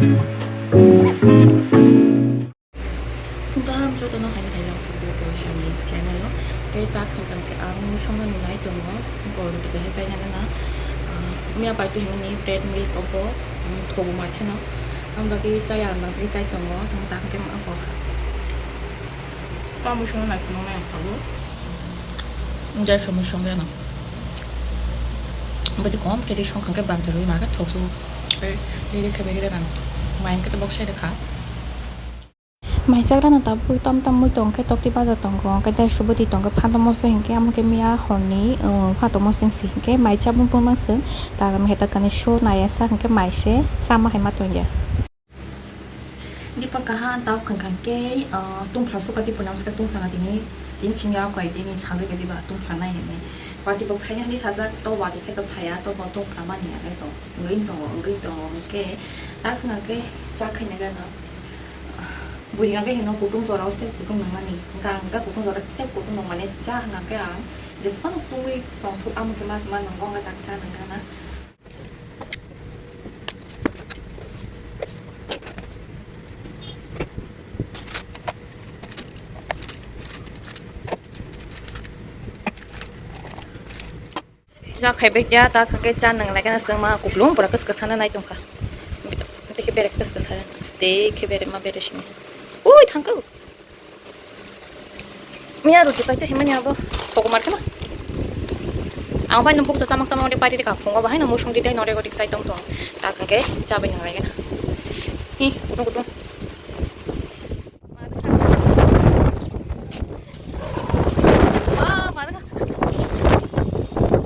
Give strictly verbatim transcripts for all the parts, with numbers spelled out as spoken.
Phung kaham jotono haino hai lang chukwi tong sani channel o. Tei ta kham kham khe ang mui songnani nai tongo. Bor roti kaisa chai nang gana. Ah, miya pai tu himani bread milk obo, mm, thobu mar kheno. Ang bagwi chai ang nang chai tongo. Ang ta khe ang ko. Ta mui songna nai phunuk nai ang tongo. Jai somoi song gana. Badi kom kedi song kham khe bang terwi mar khe thok su. Lele khe begre nang. Mai khe to bok sai de kha. Mai chagrana tabuk tom tom mui tong khe tokti baja tongo, hwnkhe derso bwtwi tong khe phanto moso hinkhe, amo khe miya horni, uh, phanto moso wngsi hinkhe mai chabung pung mang swng, taram heta kani so naya sak hinkhe mai se sama hai ma tongya. Dipor kaha tau khang khang khe, uh, tungphla suka dipor nam swka tungphla tini, tini chini ya koi tini sajak ya diba tungphla nai hinwi. Wati bo phaina hinwi sajak to wati khe to phaya to bo tungphla mani ya khe to wngwi tongo, wngwi tongo hinkhe ta khang khang khe cha khaina gana. Buhi hwnkha khe hino kutung jora o step kutung nangmani. Hwnkha ang khe kutung jora step kutung nangmani cha hwnkha khe ang jesphano tungwi tongthok amo khe mas ma nangkha hwnkha tak cha nangkha na. Chwla khaibai ya, ta khe cha nang lai gana chwngma kuplung pura kwchwk sana nai tongkha. Tei khe berek kwchwk sana, tei khe berek ma berek simi. Ui, thangkha. Miya roti pai to himani abo, thok mar khema. Ang pai no bukcha chamang chamang de party ka phungo bahai no musung di dai no re goti sai tong tong. Ta khe cha bai nang lai gana. Hi, no kutung. Ah, marga.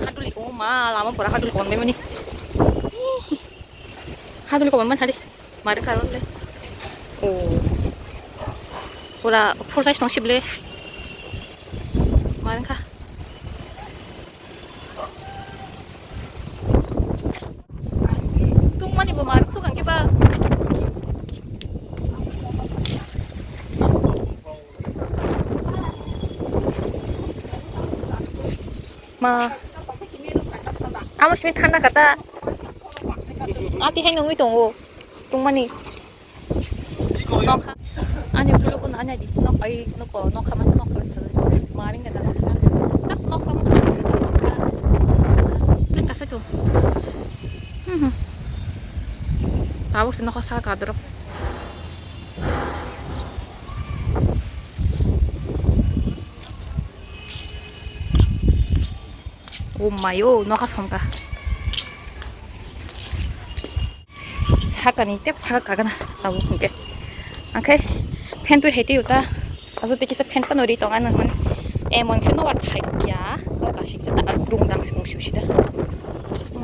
Haduli, oh ma, lama pura haduli kon memani. Ih, haduli kon man hadi. Marga karon le. Oh. Pura full size tong sible. Marga. Tungmani bo maruk sukang khe ba. Ma. Amo simi thanda kata. Ati hai nungwi tongo. Tungmani. Nokha. Ani ulo ko nanya di. Nok ai noko nokha masa nokha sa. Maring kata nokha. Tas nokha mo nokha. Nang kasa tu. Hmm. Tabuk si nokha sa kadro. Oh my, oh, nokha somka. Sakani tep saka kagana tabuk hwnkhe. Angkhe fan twi hai twi uta. Aso tei kisa fan phano ri tong ano hwn. Emon khe nobar thai kya. Noka sik ta dung dang sibung sik sida.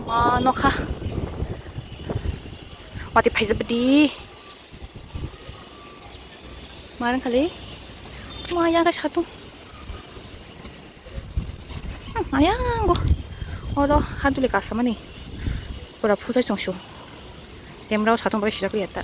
Ma nokha. Wati phaijak di. Marang kali. Ma yang khe satung. Hmm, ayang go. Oro haduli kasamani. Pura phusai chongsu. Demrao satung bai sijak liya ta.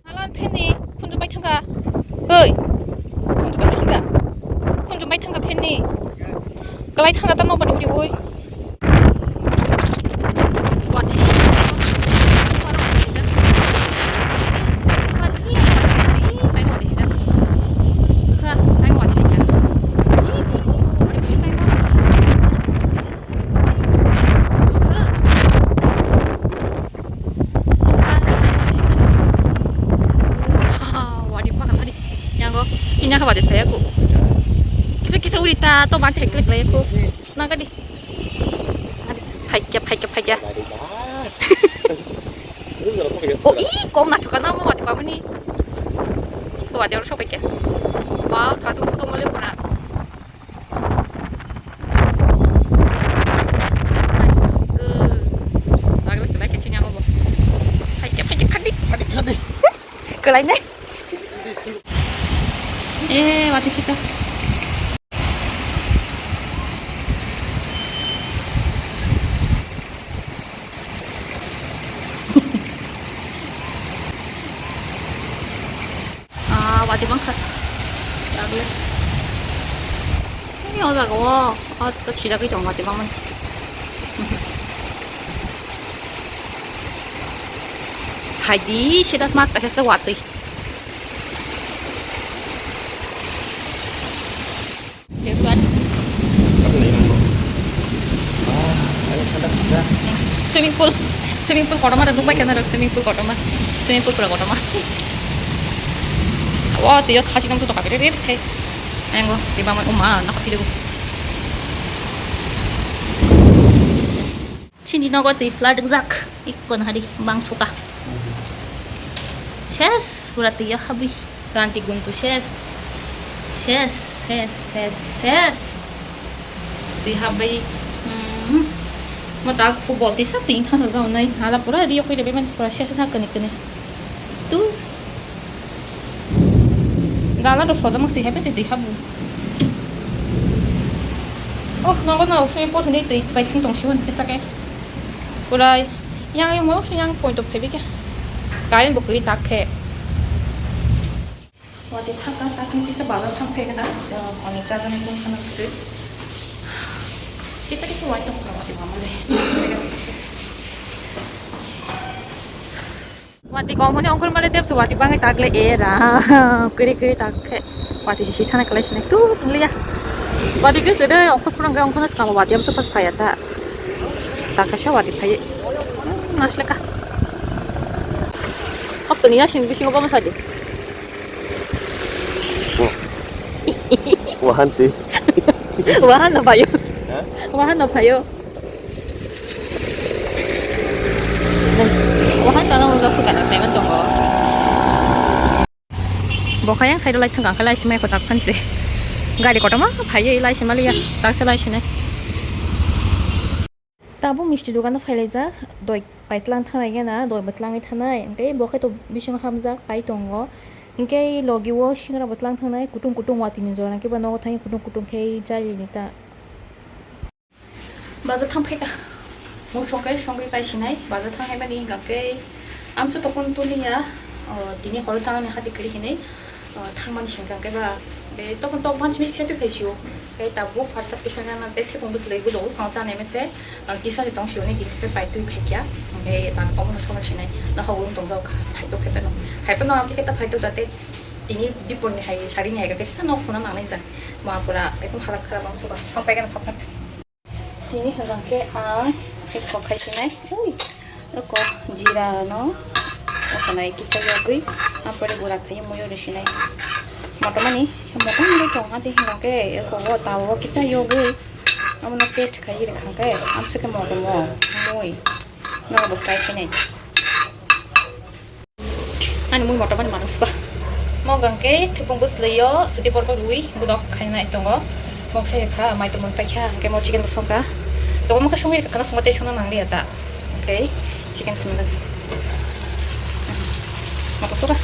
Halan fan ni khunju bai thangka. Oi. Khunju bai thangka. Khunju bai thangka fan ni. Kalai thangka ta nokbar ni uri oi. Wadi paka tadi. Yang go, kinya ka wadi saya ku. Kisa kisa uri ta to ban thek lek lek ku. Na ka di. Phaikya, phaikya, phaikya. Oh, i kong na thuka na mo wadi pamani. Ko wadi oro sokai ke. Wow, thasuk sudo mole pura. Naithok sukgwi. Bagla kwlai khe chini ang obo. Phaikhe, phaikhe, khadi. Khadi, khadi. Kwlai nai. Eh, wati sita. Tagle. Ni o jaga o, o to chida kai tong mati bamai. Hai di, sida smak ta kesa watui. Swimming pool, swimming pool kotorma rok nukbai khe norok, swimming pool kotorma, swimming pool pura kotorma. O twi o khasi nang tu toka bere bere khai. Engo, di bamai, o ma, nakha philego. Chini nogo twi flood wngjak, ikko nahari bang suka. Ses, pura twi o habwi. Ganti guntu ses. Ses, ses, ses, ses. Twi habwi. Hmm. Mo ta khu bol tisa twi thana jawnai. Hala pura ri okwi rebe man pura ses thang kani kani. Tu. Gala do soja masi hebe je twi habu. Oh, nogo no swimming pool hwnwi twi bai thwng tong siwon tesa khe. Pura yang yang mo yang point of phebe khe. Current bo kwrwi tak khe. Watwi thangkha, takni kisa bazar thang phaikha na, ani chajaknai tongkha na kwrwi. Kisa kisa wai tongkha watwi mamale. Watwi kom hwnwi ongkhor male tepsa watwi bangwi takle era. Kwrwi kwrwi tak khe watwi sisi thana kwlai sinai tu tongliya. Watwi khe kwdwi ongkhor phwrwngkhe ongkhorno swkang watwi amsa pas phaiya ta. Takasa watwi phaiwi. Nasleka. Hok toni yasini bisingo bama sadi. Wahan si. Wahan no payo. Ha? Wahan no payo. Wahan tano mo gafu kana saiman tongo. Bo kha yang side o lai thang kha lai simai kotak phanse. Gari kotorma phaiwi lai simaliya. Taksa lai sinai. Tabuk misti dogano phailaijak, doi paitlang thangnai gana, doi bwtlangwi thangnai, hwnkhe bo khe to bisingo hamjak pai tongo, hwnkhe logi o singra bwtlang thangnai, kutung kutung watwi ni jora, hwnkhe bo nogo thangwi kutung kutung khe jali ni ta. Baja thang phaikha, mui songkhe songwi pai sinai, baja thang hai mani hwnkhe amsa tokon tuliya, o, tini horo thangni hati kwrwi hinwi. O, thangmani sengkang khe ba, be tokon tok banchi miskisa twi phaisio. Khe tabuk pharsat khe songya nang tei thepung bwswlwi gudo o song chanai mese, o, kisa ni tong sio ni kisa pai twi phaikya. Khe ta obono song sinai. No hawung tong jao kha. Phai tok khe no. Phai no apli khe ta phai tok jate. Tini dipor ni hai sari ni hai khe kisa nok khuna nangnai ja. Ma pura ekdom halak kharap ang suka. Song pai khe no phap phap. Tini hwnkhe ang ekko khai sinai, ui, ekko jira no, ekko nai kicha yogwi, apore gura khai muiyo ri sinai. Motomani, motom bai tong, adi hwnkhe ekko o tawo kicha yogwi, abono paste khai ri kha khe, amswkhe motom o mui, nobo khai khainai. Ani mui motom ani manuk suka. Mo hwnkhe thwpung bwswlwi o swtwi porkor rwi bodok khainai tongo. Moksa ya kha, mai tongmani paikha, hwnkhe mo chicken bo songkha. Tongma khe songwi rwkha, songma tei songna nangliya ta. Hwnkhe chicken khwnwi. Motom suka.